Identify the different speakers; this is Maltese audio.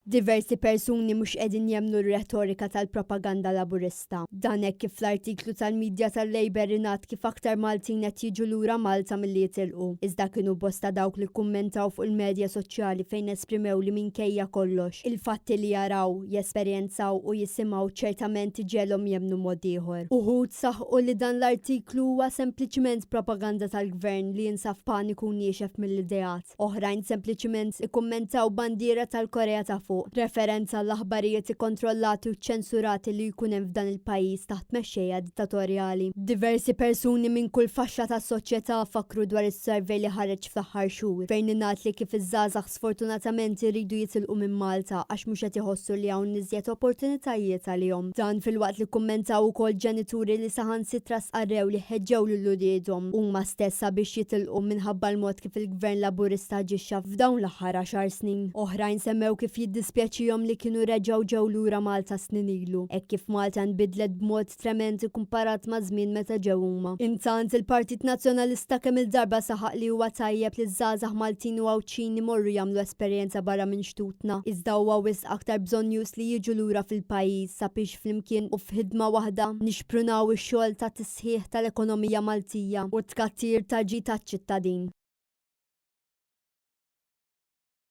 Speaker 1: Diversi persuni mhux qegħdin jemmnu r-retorika tal-propaganda Laburista. Dan hekk kif fl-artiklu tal-midja tal-Labour ingħad kif aktar Maltin qed jiġu lura Malta milli jitilqu. Iżda kienu bosta dawk li kkummentaw fuq il-medja soċjali fejn esprimew li minkejja kollox, il-fatti li jaraw, jesperjenzaw u jisimgħu ċertament iġegħelhom jemmnu mod ieħor. Uħud saħqu li dan l-artiklu huwa sempliċiment propaganda tal-Gvern li jinsab f'paniku u niexef mill-ideat. Oħrajn sempliċiment ikkummentaw bandiera tal-Korea ta' Fuq, referenza għall-aħbarijiet ikkontrollati u ċċensurati li jkun hemm f'dan il-pajjiż taħt mexxejja dittatorjali. Diversi persuni minn kull faxxa tas-soċjetà fakkru dwar is-survey li ħareġ fl-aħħar xhur, fejn ingħad li kif iż-żgħażagħ sfortunatament iridu jitilqu minn Malta għax mhux qed iħossu li hawn iżjed opportunitajiet għalihom. Dan filwaqt li kkummentaw ukoll ġenituri li saħansitra stqarrew li ħeġġew lil uliedhom huma stess sabiex jitilqu minħabba l-mod kif il-Gvern Laburista aġixxa f'dawn l-aħħar għaxar snin. Oħrajn semmew kif jiddispjaċihom li kienu reġgħu ġew lura Malta snin ilu, hekk kif Malta nbidlet b'mod tremend ikkumparat maż-żmien meta ġew huma. Intant, il-Partit Nazzjonalista kemm-il darba saħaq li huwa tajjeb li ż-żgħażagħ Maltin u Għawdxin imorru jagħmlu esperjenza barra minn xtutna, iżda huwa wisq aktar bżonnjuż li jiġu lura fil-pajjiż sabiex flimkien u f'ħidma waħda nixprunaw ix-xogħol ta' tisħiħ tal-ekonomija Maltija u t-tkattir ta' ġid għaċ-ċittadin.